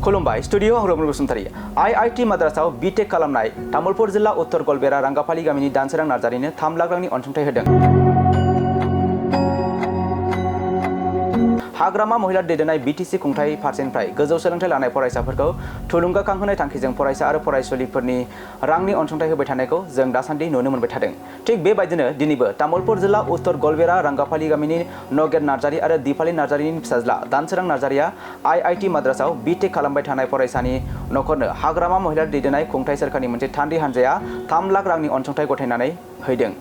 खुलुमबाय studio Harmal Basumatary IIT माद्रासाव B.Tech खालामनाय तामुलपुर जिल्ला उत्तर गलबेरा रांगाफालि गामिनि दानसोरां नार्जारिनो 3 लाख रांनि अनसुंथाइ होदों। हाग्रामा महिला दैदेननाय BTC खुंथाय फारसेनिफ्राय गोजौ सोलोंथाइ लानाय फरायसाफोरखौ थुलुंगाखांहोनाय थांखिजों फरायसा आरो फरायसुलिफोरनि रांनि अनसुंथाइ होबाय थानायखौ जों दासान्दि नुनो मोनबाय थादों। थिग बेबायदिनो दिनैबो तामुलपुर जिल्ला उत्तर गलबेरा रांगाफालि गामिनि नगेट नार्जारि आरो दिपालि नार्जारिनि फिसाज्ला दानसोरां नार्जारिया IIT माद्रासाव B.Tech खालामबाय थानाय फरायसानि नखरनो हाग्रामा महिला दैदेननाय खुंथाय सोरखारनि मोनसे थान्दै हान्जाया 3 लाख रांनि अनसुंथाइ गथायनानै होदों।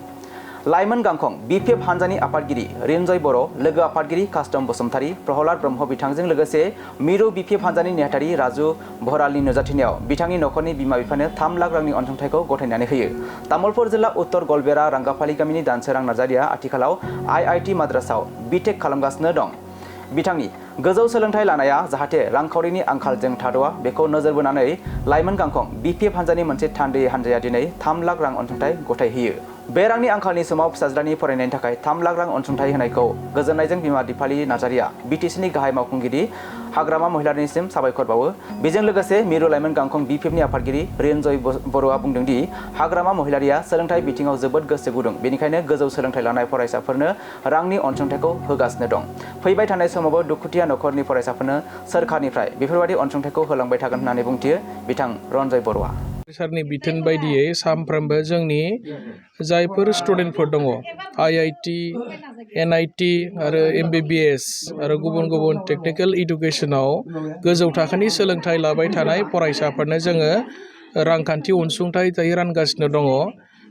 लाइमोन गांखं B.F हानजानि आफादगिरि रिन्जय बर', लोगो आफादगिरि कास्टम बसुमतारी, प्रहलाद ब्रह्म बिथांजों लोगोसे मिरु B.F हानजानि नेहाथारि राजु भरालनि नुजाथिनायाव बिथांनि नखरनि बिमा बिफानो 3 लाख रांनि अनसुंथाइखौ गथायनानै होयो। तामुलपुर जिल्ला उत्तर गलबेरा रांगाफालि गामिनि दानसोरां नार्जारिया आथिखालाव IIT माद्रासाव B.Tech खालामगासिनो दं। बिथांनि गोजौ सोलोंथाइ लानाया जाहाथे रांखावरिनि आंखालजों थाद'आ बेखौ नोजोर बोनानै लाइमोन गांखं B.F हानजानि मोनसे थान्दै हान्जाया दिनै 3 लाख रां अनसुंथाइ गथायहोयो। बे रांनि आंखालनि समाव फिसाज्लानि फरायनायनि थाखाय 3 लाख रां अनसुंथाइ होनायखौ गोजोननायजों बिमा दिपालि नार्जारिया BTCनि गाहाय मावफुंगिरि हाग्रामा महिलारिनिसिम साबायखर बावो। बेजों लोगोसे मिरु लाइमोन गांखं B.F नि आफादगिरि रिन्जय बर'आ बुंदों दि हाग्रामा महिलारिया सोलोंथाइ बिथिङाव जोबोद गोसो गुदुं, बेनिखायनो गोजौ सोलोंथाइ लानाय फरायसाफोरनो रांनि अनसुंथाइखौ होगासिनो दं। फैबाय थानाय समावबो दुखुथिया नखरनि फरायसाफोरनो सोरखारनिफ्राय बेफोरबायदि अनसुंथाइखौ होलांबाय थागोन होननानै बुंथियो बिथां रन्जय बर'आ। सरकारनि बिथोन बायदियै सानफ्रोमबो जोंनि जायफोर स्टुडेन्टफोर दङ IIT, NIT आरो MBBS आरो गुबुन गुबुन टेक्निकेल इडुकेसनाव गोजौ थाखोनि सोलोंथाइ लाबाय थानाय फरायसाफोरनो जोङो रांखान्थि अनसुंथाइ रानगासिनो दङ।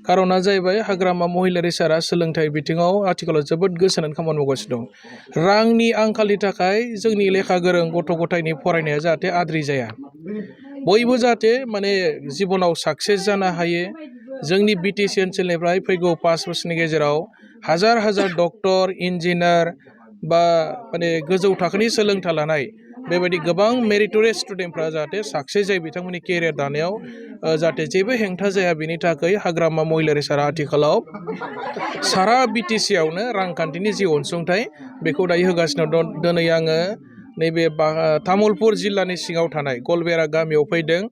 खार'ना जाहैबाय हाग्रामा महिलारि सारा सोलोंथाइ बिथिङाव आथिखालाव जोबोद गोसो होनानै खामानि मावगासिनो दं। रांनि आंखालनि थाखाय जोंनि लेखा गोरों गथ' गथायनि फरायनाया जाहाथे आद्रि जाया, बयबो जाहाथे माने जिबनाव साक्सेस जानो हायो। जोंनि BTC ओनसोलनिफ्राय फैगौ 5 बोसोरनि गेजेराव हाजार हाजार डक्टर, इन्जिनियार बा माने गोजौ थाखोनि सोलोंथाइ लानाय बेबायदि गोबां मेरिटरियास स्टुडेन्टफ्रा जाहाथे साक्सेस जायो, बिथांमोननि केरियार दानायाव जाहाथे जेबो हेंथा जाया, बेनि थाखाय हाग्रामा महिलारि सारा आथिखालाव सारा BTC आवनो रांखान्थिनि जि अनसुंथाइ बेखौ दायो होगासिनो दं। दिनै आङो नैबे तामुलपुर जिल्लानि सिङाव थानाय गलबेरा गामियाव फैदों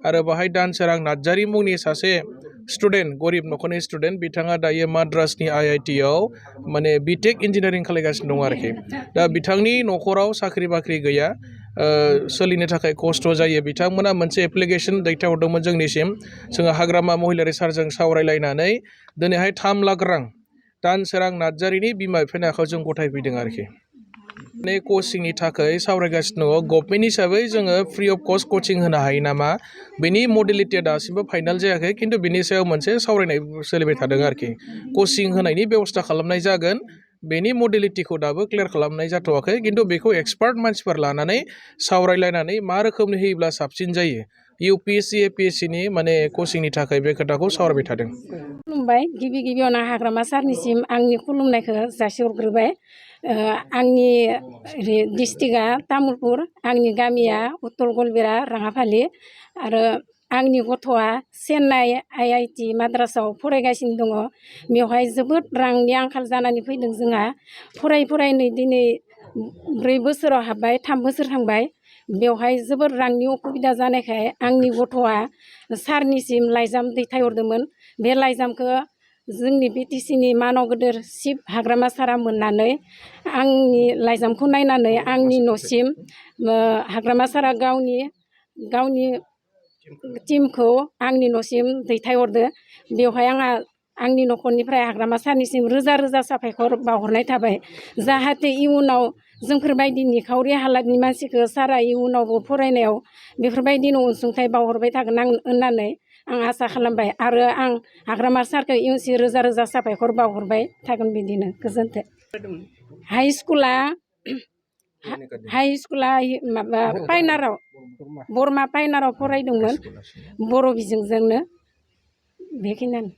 आरो बाहाय दानसोरां नार्जारि मुंनि सासे स्टुडेन्ट, गरिब नखरनि स्टुडेन्ट, बिथाङा दायो माद्रासनि IIT आव माने B.Tech इन्जिनियारिं खालामगासिनो दं आरोखि। दा बिथांनि नखराव साख्रि बाख्रि गैया, सोलिनो थाखाय खस्थ' जायो। बिथांमोना मोनसे एप्लिकेसन दैथायहरदोंमोन जोंनिसिम। जोङो हाग्रामा महिलारि सारजों सावरायलायनानै दिनैहाय 3 लाख रां दानसोरां नार्जारिनि बिमा बिफानि आखायाव जों गथायफैदों आरोखि। माने कचिंनि थाखाय सावरायगासिनो दङ। गभर्नमेन्ट हिसाबै जोङो फ्रि अफ कस्ट कचिं होनो हायो नामा, बेनि मडेलिटिया दासिमबो फाइनाल जायाखै, खिन्थु बिनि सायाव मोनसे सावरायनाय सोलिबाय थादों आरोखि। कचिं होनायनि बेबस्था खालामनाय जागोन, बेनि मडेलिटिखौ दाबो क्लियार खालामनाय जाथ'वाखै, खिन्थु बेखौ एक्सपार्ट मानसिफोर लानानै सावरायलायनानै मा रोखोमनि होयोब्ला साबसिन जायो UPSC APSC नि माने कचिंनि थाखाय बे खोथाखौ सावरायबाय थादों। खुलुमबाय। गिबियावनो हाग्रामा सारनिसिम आंनि खुलुमनायखौ जासिहरग्रोबाय। आंनि डिस्ट्रिक्टआ तामुलपुर, आंनि गामिया उत्तर गलबेरा राङाफालि आरो आंनि गथ'आ चेन्नाइ IIT माद्रासाव फरायगासिनो दङ। बेवहाय जोबोद रांनि आंखाल जानानै फैदों जोंहा। फरायनै दिनै 4 बोसोराव हाबबाय, 3 बोसोर थांबाय। बेवहाय जोबोद रांनि असुबिदा जानायखाय आंनि गथ'आ सारनिसिम लाइजाम दैथायहरदोंमोन। बे लाइजामखौ जोंनि BTCनि मानाव गोदोर चिफ हाग्रामा सारा मोननानै आंनि लाइजामखौ नायनानै आंनि न'सिम हाग्रामा सारा गावनि टिमखौ आंनि न'सिम दैथायहरदो। बेवहाय आंनि न'खरनिफ्राय हाग्रामा सारनिसिम रोजा रोजा साबायखर बावहरनाय थाबाय। जाहाथे इयुनाव जोंफोरबायदि निखावरि हालादनि मानसिखौ सारा इयुनावबो फरायनायाव बेफोरबायदिनो अनसुंथाइ बावहरबाय थागोन होननानै आं आसा खालामबाय आरो आं हाग्रामा सारखौ इयुनसिम रोजा रोजा साबायखर बावहरबाय थागोन। बिदिनो गोजोन्थों। हाइ स्कुला माबा पाइनाराव, बरमा पाइनाराव फरायदोंमोन बर' बिजोंजोंनो। बेखिनियानो।